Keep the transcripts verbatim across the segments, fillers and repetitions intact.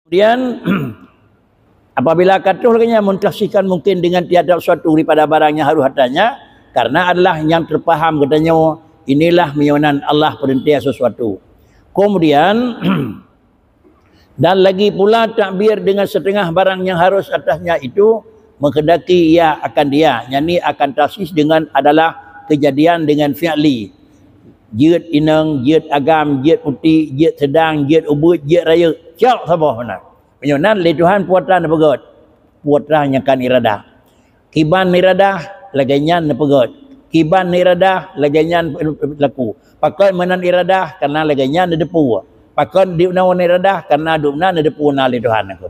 Kemudian, apabila ka troh lagée nyan, mentakhsiskan mungkin dengan tiap-tiap sesuatu daripada barang nyang harôh atanya, karena adalah nyang teupaham geutanyoe, inilah meunyoe nan Allah peurintah sesuatu. Kemudian, dan lagi pula takbir dengan setengah barang nyang harôh atasnya itu, menghendaki ia akan dia, yakni akan takhsis dengan adalah kejadian dengan fi'li. Jeuet inong, jeuet agam, jeuet putéh, jeuet seudang, jeuet ubeuet, jeuet rayeuk. Cok saboh meunan. Meunyoe nan lé Tuhan peue atra neupeugét, peue atra nyang ka neuiradah. Kiban neuiradah, lagée nyan neupeugét. Kiban neuiradah, lagée nyan laku. Pakon meunan iradah, karena lagée nyan neudeupu. Pakon dubna neuiradah, karena dubna neudeupu na lé Tuhan aku.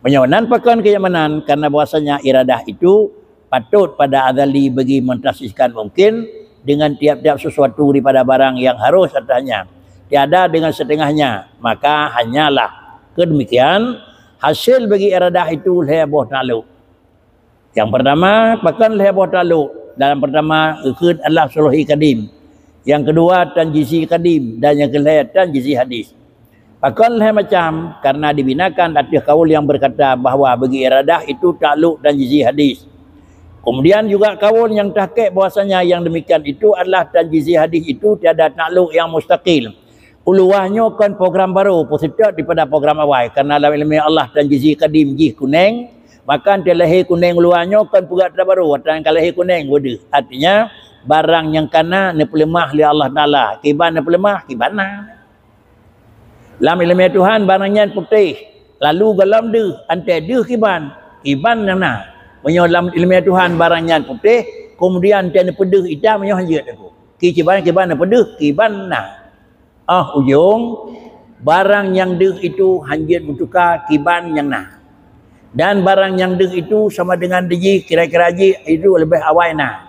Meunyoe nan pakon keu nyang meunan, karena bahwasanya iradah itu patut pada azali bagi mentakhsiskan mungkin dengan tiap-tiap sesuatu daripada barang yang harôh atasnya, tiada dengan setengahnya, maka hanyalah. Keudemikian, hasil bagi iradah itu lhée boh takluk. Yang pertama, pakon lhée boh takluk. Dalam pertama, geukheun adalah sulhi kadim. Yang kedua, tanjizi kadim. Dan yang kelhée, tanjizi hadis. Pakon lhée macam, karena dibinakan ateueh kaul yang berkata bahwa bagi iradah itu takluk tanjizi hadis. Kemudian juga kaul yang tahqiq bahwasanya yang demikian itu adalah tanjizi hadis itu tiada takluk yang mustaqil. Uluwa nyoe kon program baru, peuseutôt daripada program awai. Karena lam ileumé Allah tanjizi kadim jih kuneng, maka teu lahé kuneng uluwa nyoe kon peugah atra baru, atra nyang ka lahé kuneng beudeuh. Artinya, barang nyang kana neupeuleumah lé Allah Taala. Kiban neupeuleumah, kiban na. Lam ileumé Tuhan barang nyan putéh, lalu gohlom deuh, antée deuh kiban, kiban nyang na. Meunyoe lam ileumé Tuhan barang nyan putéh, kemudian antée neupeudeuh itam, meunyoe hanjeuet aku. Ki kiban, kiban neupeudeuh, kiban na. Ah ujong, barang nyang deuh itu hanjeuet meutuka kiban nyang na. Dan barang nyang deuh itu sama dengan dijih kira-kira jih itu leubeh awai na.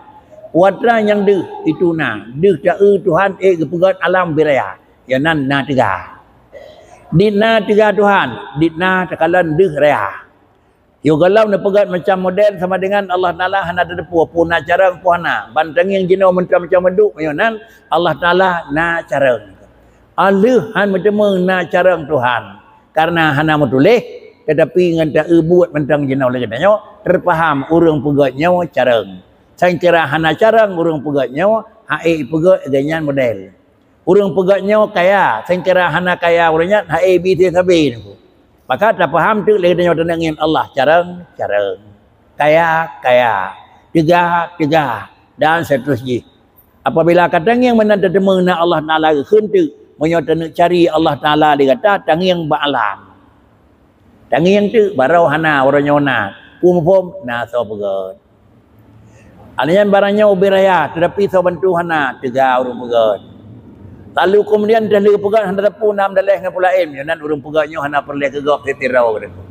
Peue atra nyang deuh itu na, deuh ta-eu Tuhan ék geupeugét alam biraya. Nyan na teuga. Di na teuga Tuhan, di na takalon deuh raya. Yôh gohlom neupeugét macam model sama dengan Allah Taala hana teupeu peue na carông peue hana. Ban tangieng jinoe meuncam-cam meuduek meunyoe nan Allah Taala na carông. Alheuh han meuteumé na carông Tuhan. Karena hana meutuléh, tetapi ngon ta-eu buet mantong jinoe lagée tanyoe, teupaham ureuëng peugét nyoe carông. Sangkira hana carông ureuëng peugét nyoe, ha'ék peugét lagée nyan model. Ureuëng peugét nyoe kaya, sangkira hana kaya ureuëng nyan, ha'ék bi sabe-sabe nyoe. Maka tapaham teuk lé geutanyoe teuneuk ngieng Allah carông-carông, kaya-kaya, teuga-teuga, dan seterus jih. Apabila ka tangieng meunan teuteumé na Allah Taala geukheun teuk, meunyoe taneuk cari Allah Taala di gata, tangieng bak alam. Tangieng teuk barô hana, uroe nyoe na. Phom-phom na soe peugét. Alheuh nyan barang nyoe ubé raya, teutapi soe bantu hana, teuga ureuëng peugét. Lalu keumudian teuh lheueh peugét hana teupeu na meudaléh ngon peulaén, nyoe nan ureuëng peugét nyoe hana peureulée keu gob sitira geutanyoe.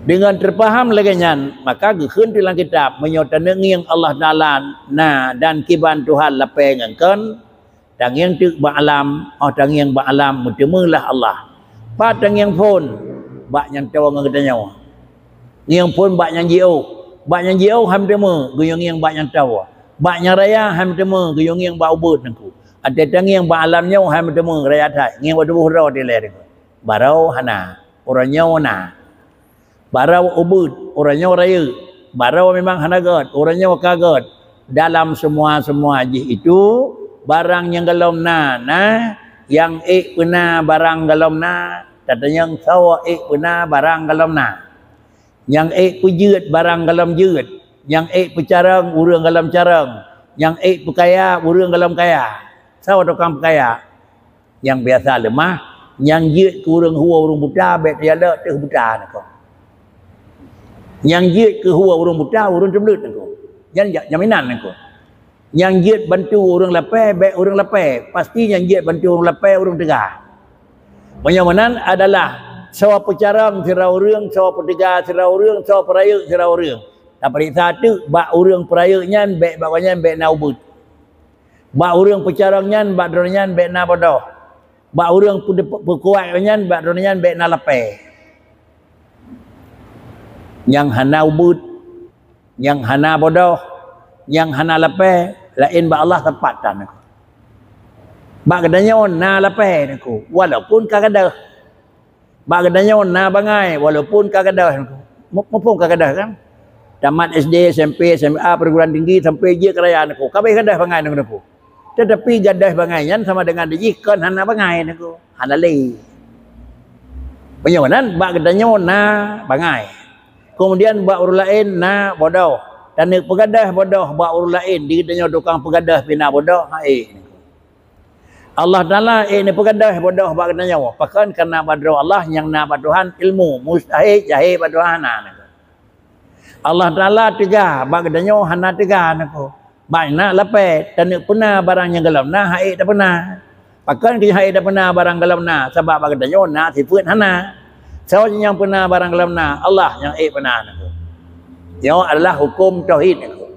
Deungon teupaham lagée nyan, maka geukheun teuh lam kitab, meunyoe taneuk ngieng Allah Taala na dan kiban Tuhan lapée ngon kon, tangieng teuk bak alam, óh tangieng bak alam meuteumé lah Allah. Pat tangieng phon bak nyang toe ngon geutanyoe. Ngieng phon bak nyang jiôh. Bak nyang jiôh han meuteumé, geuyue ngieng bak nyang toe. Bak nyang raya han meuteumé, geuyue ngieng bak ubeuet nangku. Até tangieng bak alam nyoe han meuteumé, raya that. Ngieng bak tuboh droe dilée nangku. Barô hana, uroe nyoe na. Barô ubeuet, uroe nyoe rayeuk. Barô memang hana gét, uroe nyoe ka gét. Dalam semua-semua jih itu, barang nyang gohlom na, na, nyang ék peuna barang gohlom na, tatanyong soe ék peuna barang gohlom na. Nyang ék peujeuet barang gohlom jeuet, nyang ék peucarông ureuëng gohlom carông, nyang ék peukaya ureuëng gohlom kaya. Soe tukang peukaya? Nyang biasa leumah, nyang jeuet keu ureuëng hue ureuëng buta, bék teujalok teuh buta nangko. Nyang jeuet keu hue ureuëng buta, ureuëng teubleuet nangko. Nyan jak jaminan nangko. Nyang jeuet bantu ureuëng lapée, bék ureuëng lapée. Pasti nyang jeuet bantu ureuëng lapée, ureuëng teuga. Meunyoe meunan adalah soe peucarông sidroe ureuëng, soe peuteuga sidroe ureuëng, soe peurayeuk sidroe ureuëng. Tapeuriksa teuk bak ureuëng peurayeuk nyan, bék bak gobnyan bék na ubeuet. Bak ureuëng peucarông nyan, bak droeneuh nyan bék na bodoh. Bak ureuëng peude-, peukuat nyan, bak droeneuh nyan bék na lapée. Nyang hana ubeuet, nyang hana bodoh, nyang hana lapée, laén bak Allah sapat tan. Bak geutanyoe na lapée nangko, walaupun ka gadôh. Bak geutanyoe na bangai, walaupun ka gadôh. Mu-, muphom ka gadôh kan? Tamat S D, S M P, S M A, perguruan tinggi, sampai jeuet keu raya niko. Ka abéh gadôh bangai niko. Tetapi gadôh bangai nyan sama dengan dijih kon hana bangai niko. Hana lé. Meunyoe nan, bak geutanyoe na bangai. Kemudian bak ureuëng laén na bodoh. Dan peugadôh bodoh bak ureuëng laén, di geutanyoe tukang peugadôh pih na bodoh, hai. Allah Taala ék neupeugadôh bodoh bak geutanyoe. Pakon? Karena bak droe Allah nyang na bak Tuhan ilmu, mustahil jahé bak Tuhan hana. Allah Taala teuga, bak geutanyoe hana teuga niko. Bak na lapée, taneuk peuna barang nyang gohlom na, han ék tapeuna. Pakon keu han ék tapeuna barang gohlom na? Sabab bak geutanyoe na sifeuet hana. Soe nyang peuna barang gohlom na? Allah nyang ék peuna niko. Nyoe adalah huköm tauhid niko.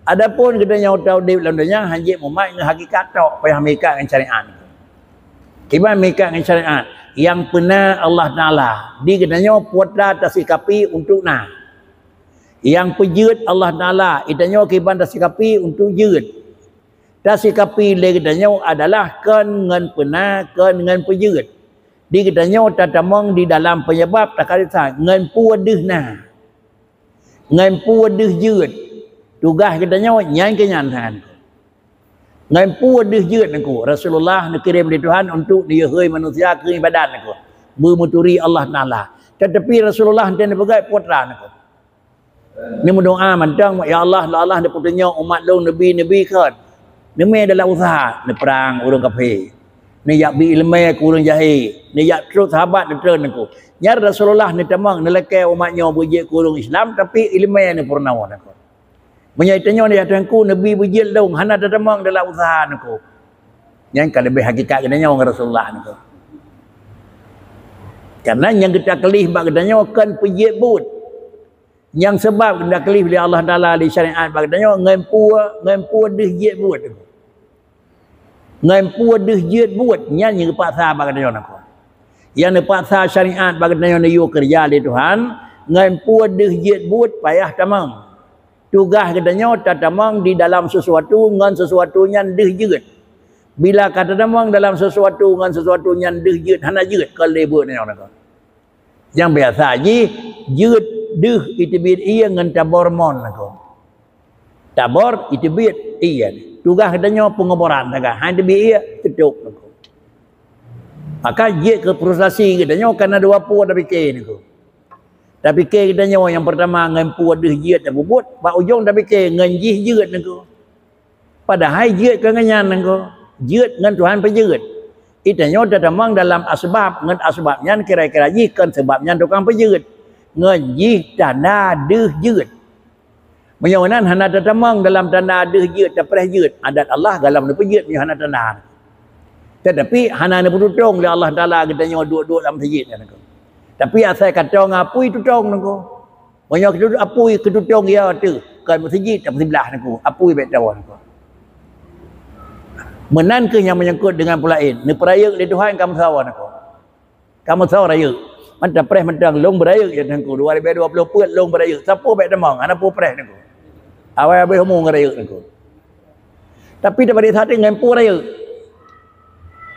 Adapun geutanyoe ta udeb lam donya, hanjeuet mumat ngon hakikat tok, payah meuikat ngon syariat. Kiban meuikat ngon syariat? Nyang peuna Allah Taala, di geutanyoe putra tasikapi untuk na. Nyang peujeuet Allah Taala, geutanyoe kiban tasikapi untuk jeuet. Tasikapi lé geutanyoe adalah kon ngon peuna, kon ngon peujeuet. Di geutanyoe tatamong di dalam penyebab, takarisan ngon peue deuh na. Ngon peue deuh jeuet. Tugaih geutanyoe nyan keu nyan that. Ngon peue deuh jeuet niko, Rasulullah neukirém lé Tuhan untuk neuyue manusia keu ibadat niko. Beumeuturi Allah Taala. Tetapi Rasulullah hana neupeugah putra niko. Neumeudoa mantong, "Ya Allah, ya Allah, neupeutunyok umat lôn neubi-neubi kon." Neumé dalam usaha, neuprang ureuëng kafé. Neujak bi ileumé keu ureuëng jahé. Neujak trok sahabat neutreun niko. Nyan Rasulullah neutamong neulakée umat nyoe beujeuet keu ureuëng Islam, tapi ileumé neupeurunoe niko. Meunyoe tanyoe neujak teungku neubi beujeuet lôn, hana tatamong dalam usaha niko. Nyan ka leubeh hakikat geutanyoe ngon Rasulullah niko. Karena nyang geutaklif bak geutanyoe kon peujeuet buet. Nyang sabab geuda klif lé Allah Taala di syariat bak geutanyoe ngon peue, ngon peue deuh jeuet buet. Ngon peue deuh jeuet buet, nyan nyang geupaksa bak geutanyoe nako. Nyang neupaksa syariat bak geutanyoe neuyue keureuja lé Tuhan, ngon peue deuh jeuet buet payah tamong. Tugaih geutanyoe tatamong di dalam sesuatu ngon sesuatu nyan deuh jeuet. Bila ka tatamong dalam sesuatu ngon sesuatu nyan deuh jeuet, hana jeuet kon lé buet nyoe nako. Nyang biasa jih, jeuet deuh iteubiet ié ngon tabor mon nako. Tabor iteubiet ié. Tugaih geutanyoe peungoboran sagai, han iteubiet ié, teutôp nako. Maka jeuet keu frustasi geutanyoe kana dua peue tapike nako. Tapike geutanyoe nyang peurtama ngon peue deuh jeuet tapeubuet, bak ujong tapike ngon jih jeuet nako. Padahai jeuet keu ngon nyan nako, jeuet ngon Tuhan peujeuet. Geutanyoe tatamong dalam asbab, ngon asbab nyan kira-kira jih kon sabab nyan tukang peujeuet. Ngon jih tanda deuh jeuet. Meunyoe nan hana tatamong dalam tanda deuh jeuet, tapreh jeuet, adat Allah galom neupeujeuet meunyoe hana tanda. Tetapi hana neupeututong lé Allah Taala geutanyoe duek-duek lam meuseujid nyan nako. Tapi asai ka tong apui tutong nako. Meunyoe keu apui keututong ya teuh, kon meuseujid, tapi siblah nako, apui bèk tawoe nako. Meunan keuh nyang menyangkut dengan peulaén, neupeurayeuk lé Tuhan ka meusawa nako. Ka meusawa rayeuk. Mantong preh mantong lôn beurayeuk ya nako, dua ribu dua puluh peuet lôn beurayeuk. Sapeue bèk tamong, hana peue preh nako. Awai habéh umu ngon rayeuk nako. Tapi daripada saat ngon peue rayeuk.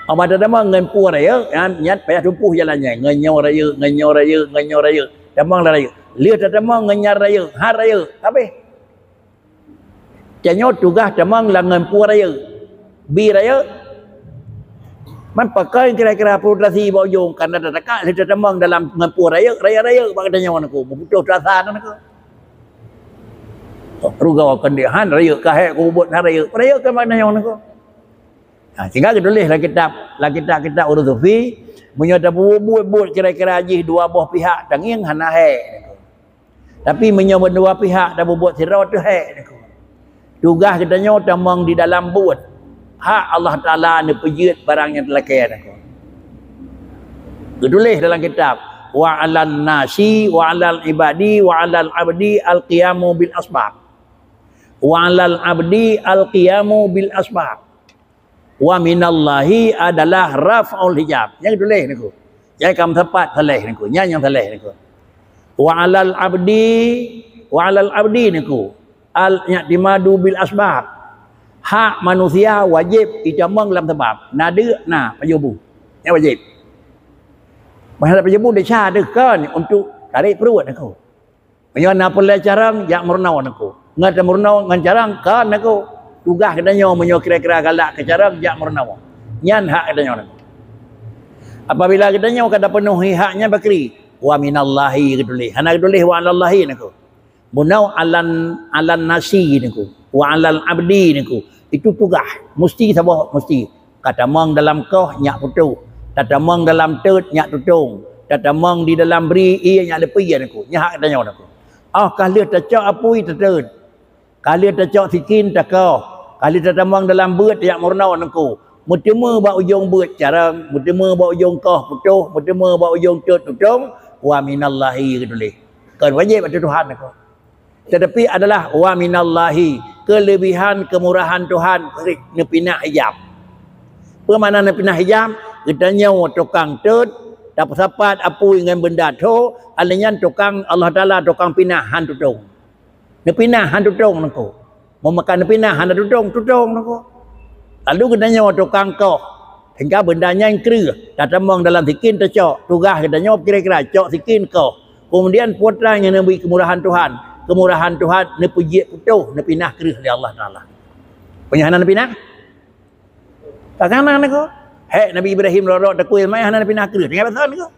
Amat tatamong ngon peue rayeuk, nyan, nyan payah tumpôh jalan nyan. Ngon nyoe rayeuk, ngon nyoe rayeuk, ngon nyoe rayeuk. Tamong lah rayeuk. Lheueh tatamong ngon nyan rayeuk, han rayeuk. Habéh. Tanyoe tugaih tamong lam ngon peue rayeuk. Bi rayeuk. Man pakai kira-kira frustasi bak ujong, karena tatakak lheueh tatamong dalam ngon peue rayeuk, rayeuk-rayeuk bak geutanyoe nako. Beuputôh asa nako. Rugoe keuneuk han rayeuk, ka hék kubuet han rayeuk. Rayeuk ka bak geutanyoe nako. Ha, sehingga geutuléh lam kitab, lam kitab-kitab ureuëng sufi, meunyoe tapeubuet-buet kira-kira jih dua boh pihak tangieng hana hék. Tapi meunyoe dua pihak tapeubuet sidroe teuh hék. Tugaih geutanyoe tamong di dalam buet. Hak Allah Taala neupeujeuet barang nyang teulakée nako. Geutuléh dalam kitab, "Wa 'alan nasi, wa 'alal ibadi, wa 'alal abdi al-qiyamu bil asbab." "Wa 'alal abdi al-qiyamu bil asbab." Wa minallahi adalah raf'ul hijab. Nyang tuléh niko. Nyang ka meusapat saléh niko. Nyang nyang saléh niko. Wa 'alal abdi, wa 'alal abdi niko. Al-i'timadu bil asbab. Hak manusia wajéb itamong lam sabab. Na deuk, na pajoh bu. Nyang wajéb. Masa peujeubu desya deuh kon untuk tarék pruet aku. Meunyoe na peureulée carông, jak meurunoe aku. Ngon tameurunoe ngon carông kon aku. Tugaih geutanyoe meunyoe kira-kira galak keu carông, jak meurunoe. Nyan hak geutanyoe aku. Apabila geutanyoe ka tapeunohi hak nyan bakri, wa minallahi geutuléh. Hana geutuléh wa alallahi aku. Bunoe alan, alan nasi niku, wa alal abdi niku. Itu tugaih, musti saboh, musti. Ka tamong dalam koh nyak putôh, ka tamong dalam teut nyak tutong, ka tamong di dalam bri ié nyak leupie niku. Nyan hak geutanyoe niku. Oh, ka lheueh tacok apui tateut, ka lheueh tacok sikin takoh, ka lheueh tatamong dalam beuet jak meurunoe niku. Meuteumé bak ujong beuet carông, meuteumé bak ujong koh putôh, meuteumé bak ujong teut tutong, wa minallahi geutuléh. Kon wajéb ateueh Tuhan niku. Tetapi adalah wa minallahi, keulebihan keumurahan Tuhan neupinah hijab. Peue makna neupinah hijab? Geutanyoe tukang teut, tapeusapat apui ngon beunda tho, alèh nyan tukang Allah Taala tukang pinah han tutong. Neupinah han tutong niku. Meumeukan neupinah hana tutong, tutong niku. Lalu geutanyoe tukang koh, sehingga beunda nyan kreueh, tatamong dalam sikin tacok. Tugaih geutanyoe kira-kira cok sikin koh. Kemudian putra nyang neubri keumurahan Tuhan. Keumurahan Tuhan neupeujiek putôh, neupinah kreueh lé Allah Taala. Peue nyang hana neupinah? Ka hana niku. Hék Nabi Ibrahim rot-rot takue meu'ah hana neupinah kreueh. Tinggai pasan niku.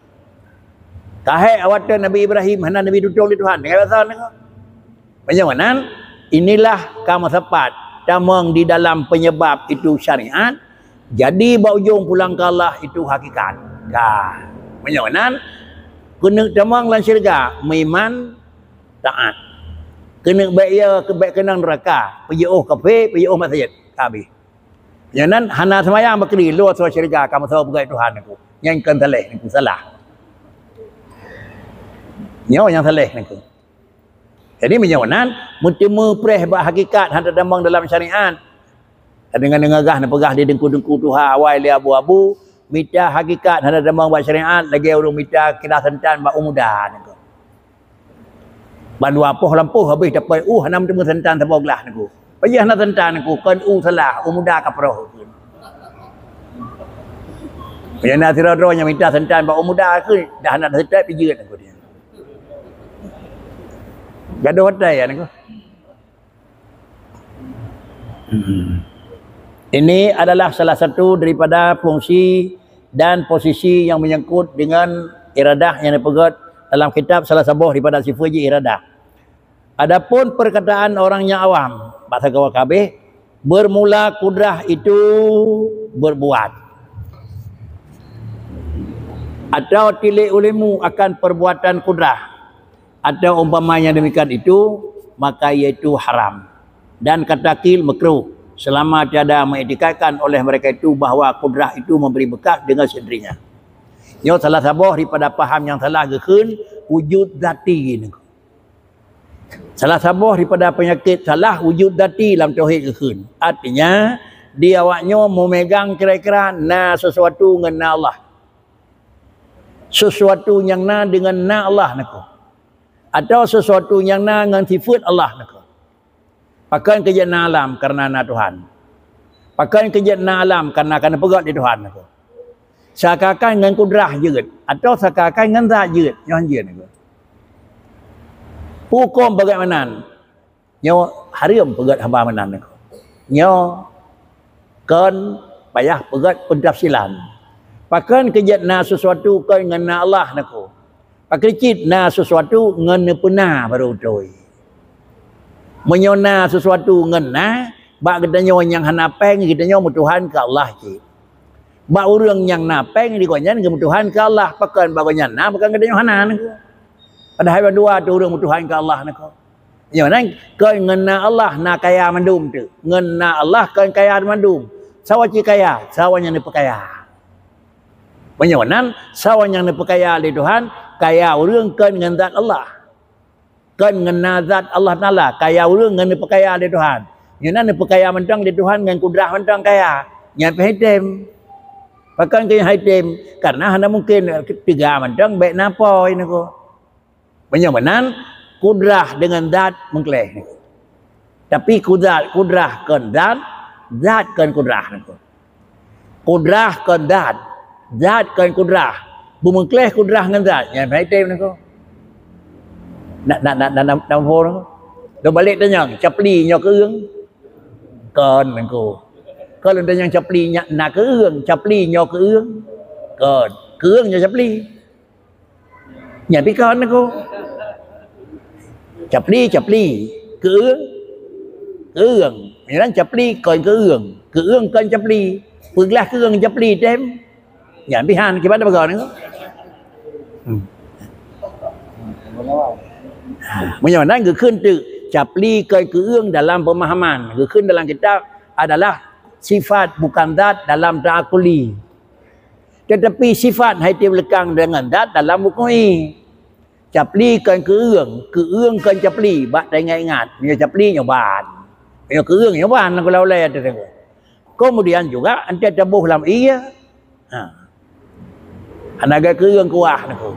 Ka hék awak Nabi Ibrahim hana neubri tutong lé Tuhan. Tinggai pasan niku. Meunyoe meunan, inilah ka meusapat tamong di dalam penyebab itu syariat, jadi bak ujong pulang keu Allah itu hakikat. Ka. Meunyoe meunan, keuneuk tamong lam syeuruga meuiman, taat. Keuneuk bèk ya, bèk keunong neuraka, peujiôh kafé, peujiôh maksiet. Ka habéh. Nyan hana seumayang bakri, lôn asoe syeuruga ka meusaboh peugah Tuhan aku. Nyan kon saleh aku, salah. Nyoe nyang saleh aku. Jadi meunyoe nan, meuteumé preh bak hakikat hana tamong dalam syariat. Deungon-deungon gah neupeugah di teungku-teungku tuha awai lé abu-abu, mita hakikat hana tamong bak syariat, lagèe ureueng mita kilah santan bak u muda. Ban dua poh lampôh habéh tapeuet u hana meuteumé santan saboh glah niku. Payah na santan niku, kon u salah, u muda kaproh. Nyang na sidroe-droe nyang mita santan bak u muda keu dah hana seutôt pijeuet niku dia. Gadoh até ya niku. Ini adalah salah satu daripada fungsi dan posisi yang menyangkut dengan iradah yang dipeugét dalam kitab, salah saboh daripada sifat jih iradah. Adapun perkataan orang yang awam, bahasa gawa kabeh, bermula kudrah itu berbuat. Atau tilik ulimu akan perbuatan kudrah. Atau umpama yang demikian itu, maka yaitu haram. Dan kata qil makruh, selama tiada mengiktikadkan oleh mereka itu bahwa kudrah itu memberi bekas dengan sendirinya. Nyoe salah saboh daripada paham nyang salah geukheun wujud zati. Salah saboh daripada peunyakét salah wujud zati lam tauhid geukheun. Artinya, di awak nyoe memegang kira-kira na sesuatu ngon na Allah. Sesuatu nyang na deungon na Allah nako. Atau sesuatu nyang na ngon sifat Allah nako. Pakon keu jeuet na alam karena na Tuhan. Pakon keu jeuet na alam karena ka neupeugét lé Tuhan nako. Seakan-akan ngon kudrah jeuet atau seakan-akan ngon zat jeuet, nyoe jeuet nako. Huköm bagaimana? Nyoe hareuem peugét haba meunan niko. Nyoe kon payah peugét peutafsilan. Pakon keu jeuet na sesuatu kon ngon na Allah niko. Pakon cit na sesuatu ngon neupeuna barô beutôi. Meunyoe na sesuatu ngon na, bak geutanyoe nyang hana péng, geutanyoe meutuhan keu Allah cit. Bak ureuëng nyang na péng, di gobnyan geumeutuhan keu Allah. Pakon bak gobnyan na, pakon geutanyoe hana niko. Padahai bandua tu ureuëng meutuhan keu Allah niko. Nyoe nan kon ngon na Allah na kaya mandum tu. Ngon na Allah kon kaya mandum. Sawa cit kaya, sawa nyang neupeukaya. Meunyoe nan, sawa nyang neupeukaya lé Tuhan, kaya ureuëng kon ngon zat Allah. Kon ngon na zat Allah Taala, kaya ureuëng ngon neupeukaya lé Tuhan. Nyoe nan neupeukaya mantong lé Tuhan ngon kudrah mantong kaya. Nyan pih item. Pakon keu nyan item? Karena hana mungken teuga mantong bék na poi niko. Meunyoe meunan, kudrah deungon zat meukleh. Tapi kudrah, kudrah kon zat, zat kon kudrah. Kudrah kon zat, zat kon kudrah. Beumeukleh kudrah ngon zat, nyan hai tem nangko. Nak, nak, nak, nak, nak, nak phon nangko. Lôn balek tanyong, capli nyoe keueung? Kon nangko. Kon lôn tanyong capli nyak na keueung, capli nyoe keueung? Kon. Keueung nyoe capli. Nyan pi kon nangko. Capli, capli. Keueung, keueung. Nyan capli kon keueung. Keueung kon capli. Peuglah keueung capli tem. Nyan pih han, kiban dah peugah ni. Hmm. Ha, meunyoe nan geukheun teuk, capli kon keueung dalam pemahaman. Geukheun dalam kitab adalah sifat bukan zat dalam ta'akuli. Tetapi sifat hai tem leukang deungon zat dalam buku i. Capli kon keueung, keueung kon capli, bak taingat-ingat. Meunyoe capli nyoe ban. Meunyoe keueung nyoe ban, lam ulée ateueh tu. Kemudian juga, enteuk taboh lam ie. Ha. Hana gét keueung kuah nangko.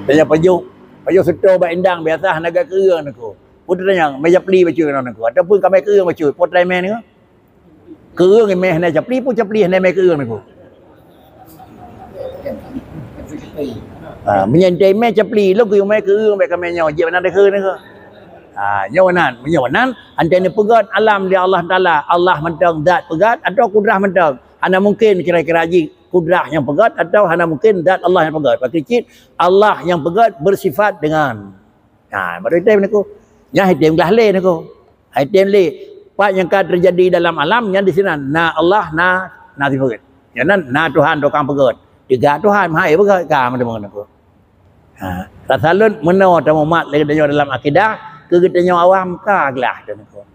Tanya pajoh, pajoh seutôt bak indang biasa hana gét keueung nangko. Peue tanyong, mé capli bacut nangko. Ataupun ka mé keueung bacut, peue tanyong nangko. Keueung mé hana capli, peue capli hana mé keueung nangko. Ha, meunyoe enteuk mé capli, lôn keueung mé keueung bèk ka mé nyoe, jeuet meunan deuh nangko. Ha, nyoe meunan, meunyoe meunan, enteuk neupeugét alam di Allah Taala, Allah mantong zat peugét atau kudrah mantong. Hana mungkin kira-kira jih kudrah nyang peugét atau hana mungkin zat Allah nyang peugét. Pakri cit Allah nyang peugét bersifat dengan. Ha, baru item nangko. Nyan item glah lé nangko. Item lé. Pat nyang ka teujadi dalam alam, nyan di sinan na Allah, na, na sifeuet. Nyan na Tuhan tukang peugét. Tiga Tuhan, hai peugét ka meuteumé nangko. Ha, rasa lôn meunoe tamumat lé geutanyoe dalam akidah, keu geutanyoe awam ka glah tu nangko.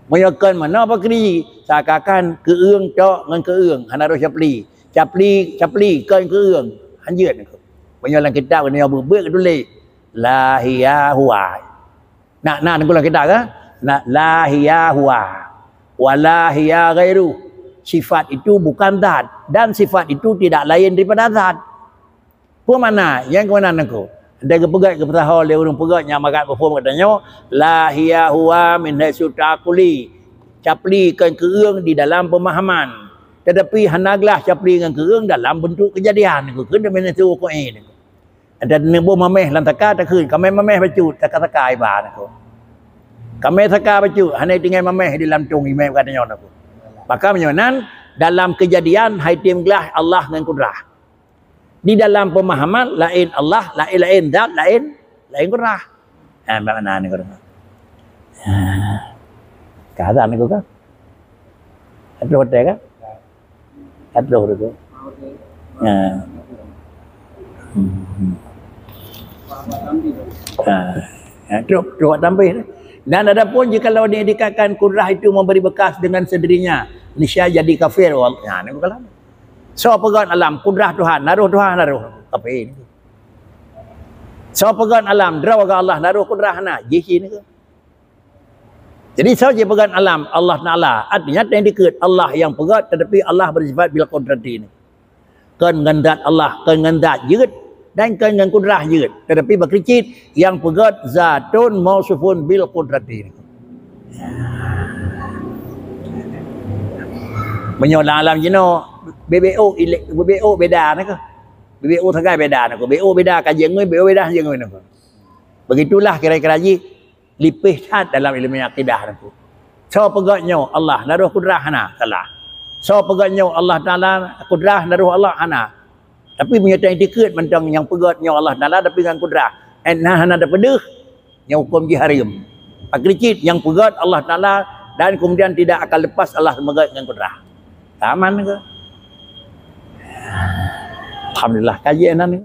Meunyoe kon meunoe pakri, seakan-akan keueung tok ngon keueung, hana roh capli. Capli, capli kon keueung, hanjeuet nangko. Meunyoe lam kitab geutanyoe beuet-beuet geutuléh, la hiya huwa. Nah, nah, teugulang kita kan? Nah, la hiya huwa, wa la hiya ghairuh. Sifat itu bukan zat, dan sifat itu tidak lain daripada zat. Peue makna? Nyang keunan nangko. Andai geupeugét, geupeusaho lé ureuëng peugét nyang mangat muphom geutanyoe, la hiya huwa min haitsu ta'quli. Capli kon keueung di dalam pemahaman. Tetapi hana glah capli ngon keueung dalam bentuk kejadian. Keueun deungon itu keueun. Ada neuboh mameh lam saka takheun, kamé mameh bacut, saka-saka iba nangko. Kamé saka bacut, hana tinggai mameh di lam tong imé geutanyoe nangko. Maka meunyoe nan, dalam kejadian hai tem glah Allah ngon kudrah. Di dalam pemahaman lain Allah, lain-lain zat, lain, lain kudrah. Ha, makna ni kudrah. Ha. Ka azan ni kudrah. Ada hotel kan? Ka troh tu. Ha. Hmm. Ha. Ha, troh, troh tambah. Dan adapun jikalau diiktikadkan kudrah itu memberi bekas dengan sendirinya, niscaya jadi kafir. Wal-, ha, ni bukan lama. Soe peugét alam, kudrah Tuhan, na roh Tuhan, na roh. Kafir. Soe peugét alam, droe geuh Allah, na roh kudrah, na, jih cit nangko. Jadi, soe jipeugét alam, Allah Taala. Artinya, teuh dikeue Allah nyang peugét, tetapi Allah bersifat bil qudrati ni. Kon ngon zat Allah, kon ngon zat jeuet, dan kon ngon kudrah jeuet. Tetapi, bak keucit, nyang peugét zatun mausufun bil qudrati ni. Meunyoe lam alam jinoe, B B O ile-, B B O beda nangko. B B O sagai beda nangko. B O beda ka jeuet ngon, B O beda jeuet ngon nangko. Begitulah kira-kira jih. Lipéh that dalam ileumèe akidah nangko. Soe peugét nyoe Allah na roh kudrah, hana, salah. Soe peugét nyoe Allah Taala kudrah na roh Allah, hana. Tapi meunyoe teuh dikeue mantong nyang peugét nyoe Allah Taala tapi ngon kudrah, eh, na hana tapeudeuh, nyoe huköm jih hareuem. Pakri cit nyang peugét Allah Taala dan kemudian tidak akan lepas Allah meugét ngon kudrah. Aman ke? Alhamdulillah, kaji nan.